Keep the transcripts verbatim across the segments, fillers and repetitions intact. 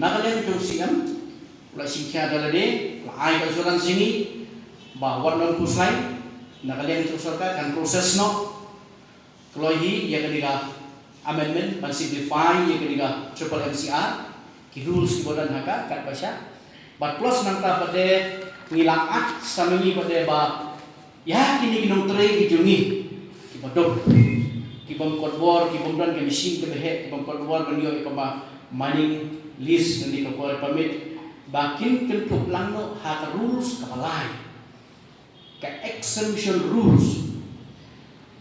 Na ka liang jong CM, u la shim khia da lade, u la ai ka assurance jong ngi ba wat nang khuslai. Na ka liang jong sorkar kan process noh kloi hi ïa kane ka amendment ban simplify ïa kane ka triple MCR, ki rules kiba don ha ka katba shah. Bad plus nangta pat de ngi la act sa ma ngi pat de ba ïa kine ki nongtrei ki jong ngi kiba duk, kibym kot bor, kibym don ka machine kaba heh, kibym kot bor ban ïoh ïa kaba mining lease ne ka quarry permit, ba kin kynthup lang noh ha ka rules kaba lai, ka exemption rules,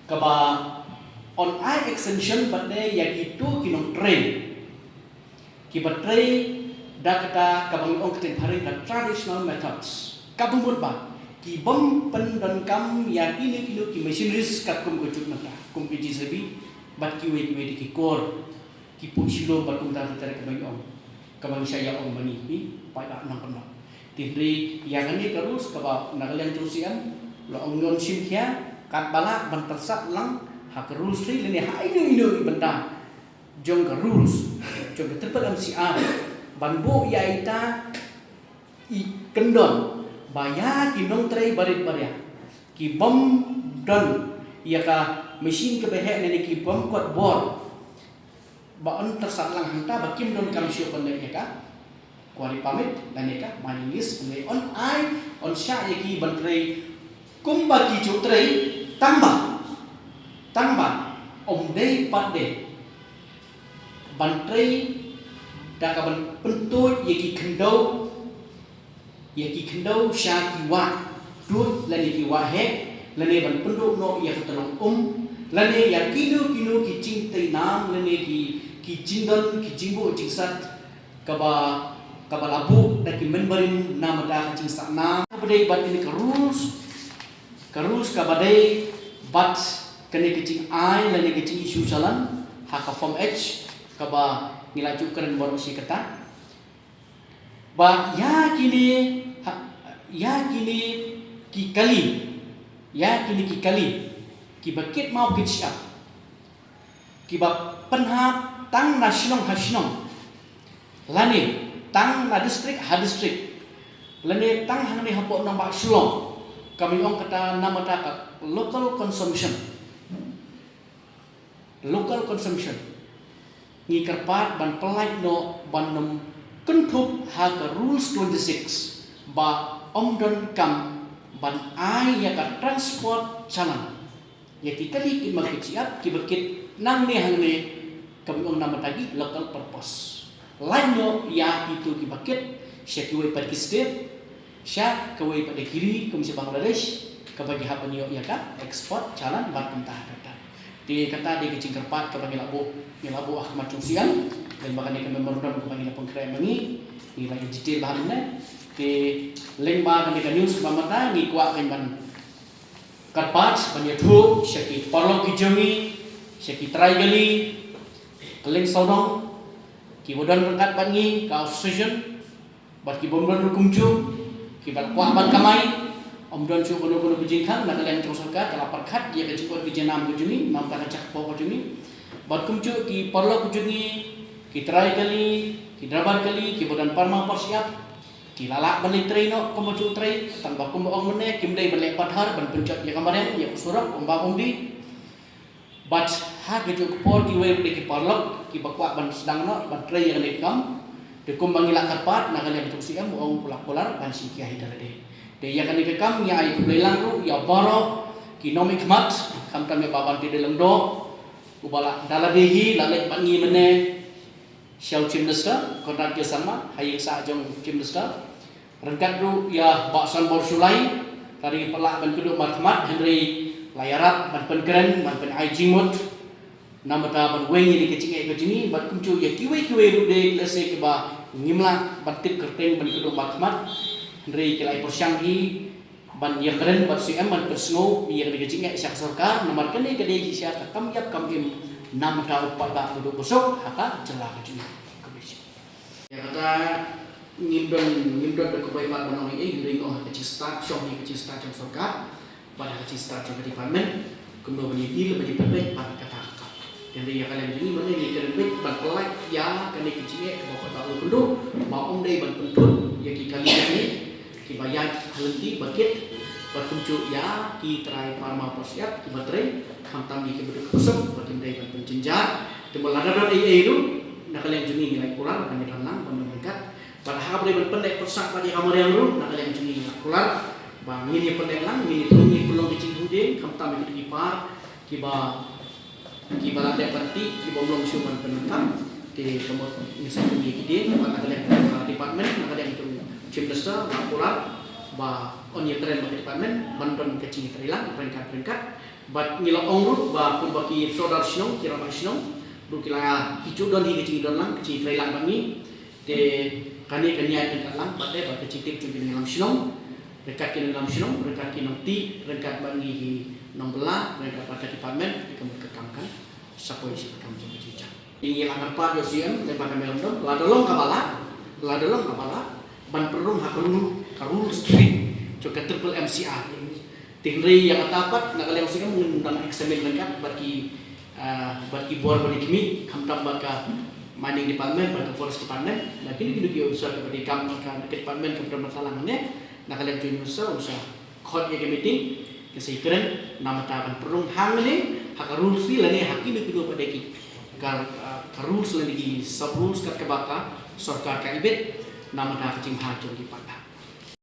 kaba yn ai exemption pat de ïa kito ki nongtrei kiba trei da kata kaba ngi ong ka ktien phareng ka traditional methods. Kaba mut ba kibym pyndonkam ïa kino kino ki machineries katkum ka juk mynta, kum ki JCB bad kiwei kiwei de ki kor, ki puh shilum bad kumta ter ter kaba ngi ong, kaba ngi shah ïa ong ma ngi hi paidbah nongkyndong. Te hynrei ïa kane ka rules kaba na ka liang jong CM la ong ngi yn shim khia katba lah ban tyrsad lang ha ka rules three lane ha ino ino i bynta jong ka rules jong ka triple MCR ban buh ïa ita i kyndon ba ïa ki nongtrei barit baria kibym don ïa ka machine kaba heh ne kibym kot bor ba yn tyrsad lang hangta ba kim donkam shuh ban leh ïa ka quarry permit lane ka mining lease, lane yn ai, yn shah ïa ki ban trei kumba ki ju trei tang ba, tang ba ym dei pat de ban trei da ka ban pyntuid ïa ki khyndew, ïa ki khyndew sha ki wah tuid lane ki wah heh, lane ban pynduh noh ïa ka tnat um, lane ïa kino kino ki jingtei nam lane ki, ki jingdon, ki jingbuh jingsat kaba, kaba la buh da ki mynbarim namar ka jingsah nam. Kaba dei bad kane ka rules, ka rules kaba dei bad kane ka jingai lane ka jingissue challan ha ka form H kaba ngi la ju kren baroh shi katta. Ba ïa kine, ha, ïa kine ki kali, ïa kine ki kali kiba kit maw kit shyiap, kiba pynhap tang na shnong ha shnong, lane tang na district ha district, lane tang hangne hapoh nongbah Shillong, kaba ngi ong kata namar ka local consumption, local consumption, ngi kyrpad ban pyllait noh ban ym kynthup ha ka rules twenty-six ba ym donkam ban ai ïa ka transport challan ïa ki kali kit maw kit shyiap kiba kit nangne hangne, kaba ngi ong namar ki local purpose. Lait noh ïa kito kiba kit sha kiwei pat ki state, sha kawei pat de ki ri kum sha Bangladesh, kaba ki hap ban ïoh ïa ka export challan bad kumta ha kata. Te kata dei ka jingkyrpad kaba ngi la buh, ngi la buh ha khmat jong CM. Lyngba kane ka memorandum kaba ngi la pynkhreh ma ngi, ngi la ïa detail bha mynne. Te lyngba kane ka news kaba mynta ngi kwah kan ban kyrpad ban ïathuh sha ki paralok ki jong ngi, sha ki trai kali kylleng sawdong kiba don ryngkat bad ngi ka association, bad kibym don ruh kumjuh, kiba la kwah ban kamai, ym don shuh kano kano ka jingkhang, na ka liang jong sorkar ka la pyrkhat ïa ka jingkut ka jingnam ka jong ngi, namar ka jingkyrpad ka jong ngi. Bad kumjuh ki paralok ka jong ngi, ki trai kali, ki driver kali, kiba don parma parshyiap, ki la lah ban leit trei noh kumba ju trei, tang ba kumba ong mynne kim dei ban leh pathar ban pynjot ïa ka mariang ïa ka surok kumba ong di. Bad ha kajuh ka por kiwei ruh de ki paralok kiba kwah ban sdang noh ban trei ïa kane ka kam. Te kumba ngi la kyrpad na ka liang jong CM u ong u la kular ban shim khia hi da lade. Te ïa kane ka kam ngi ai khublei lang ruh ïa baroh ki nongmihkhmat, khamtam ïa Bah Bantadei Lyngdoh uba la da lade hi la leit bad ngi mynne sha u Chief Minister Conrad K Sangma ha ïing sah jong u Chief Minister. Ryngkat ruh ïa Bah Sanbor Shullai, ka dei ba la ban kynduh markhmat hynrei la ïarap ban pynkren ban pynai jingmut namar ban weng ïa ka jingeh ka jong ngi, bad kumjuh ïa kiwei kiwei ruh de lehse kiba ngim lah ban tip kyrteng ban kynduh markhmat, hynrei ki la ïa pyrshang hi ban ïakren bad CM ban pynsngew ïa kane ka jingeh sha ka sorkar, namar kane ka dei shisha ka kam ïap kam im namar u paidbah ba duk ba suk ha ka jylla ka jong ngi. Ïa kata ngim don, ngim don da kaba ïa ban ong ei ei, hynrei ngi ong ha ka jingstad, shong hi ka jingstad jong sorkar bad ha ka jingstad jong ka department kumno ban ïa deal ban ïa pynbeit bad kata ka kam. Ka dei ïa ka liang jong ngi mynne ngi kren beit ban pynlait ïa kane ka jingeh kaba pat da u kynduh ba ym dei ban pynthut ïa ki kali jong ngi kiba ïaid ha lynti ba kit bad kumjuh ïa ki trai parma parsiap kiba trei khamtam ïa kiba duk ba suk ba kim dei ban pynjynjar. Te ba lada don ei ei ruh na ka liang jong ngi ngi la kular ban ïadon lang ban ïa ryngkat. Bad haba dei ban pyndep pyrshah bad ïa ka mariang ruh na ka liang jong ngi ngi la kular ba ngin ïa pyndep lang, ngin ïa thung, ngin pynlong ka jingthung dieng khamtam ïa ki par kiba kiba la dep ban tih, kiba ym long shuh ban pyndonkam. Te ka mut ngi sa pynïaid ki dieng bad na ka liang ka department, na ka liang jong Chief Minister la kular ba yn ïa trei bad ka department ban don ka jingïatreilang ryngkat ryngkat. Bad ngi la ong ruh ba kumba ki sordar shnong, ki rangbah shnong ruh ki la, ki ju don hi ka jingïadon lang, ka jingïatreilang bad ngi. Te kane kan ïaid ryngkat lang bad dei bad ka jingtip jong ki nongïalam shnong, ryngkat ki nongïalam shnong, ryngkat ki nongtih, ryngkat bad ngi ki nongbylla, ryngkat bad ka department, ka mut ka kam kan sa poi sha ka kam jong ka jingïaid. Ngi la kyrpad ïa u C M lem bad ka Mayor Lumdon, lada long kaba lah, lada long kaba lah ban pynrung ha ka rule, ka rule stream jong ka triple M C R. Te hynrei ïa kata pat na ka liang u C M un dang examine ryngkat bad ki, ah, bad ki bor bad ki kmie, khamtam bad ka mining department bad ka forest department. Na kine kine ki officer kiba dei kam bad ka department kaba don bad ka lang ne, na ka liang jong u C M un sa khot ïa ka meeting, ka sa ïakren namar ban pynrung hangne ha ka rules ni lane ha kino kino pat de ki ka, ah, ka rules lane ki sub rules kat kaba ka sorkar ka ibit namar ka jingbha jong ki paidbah.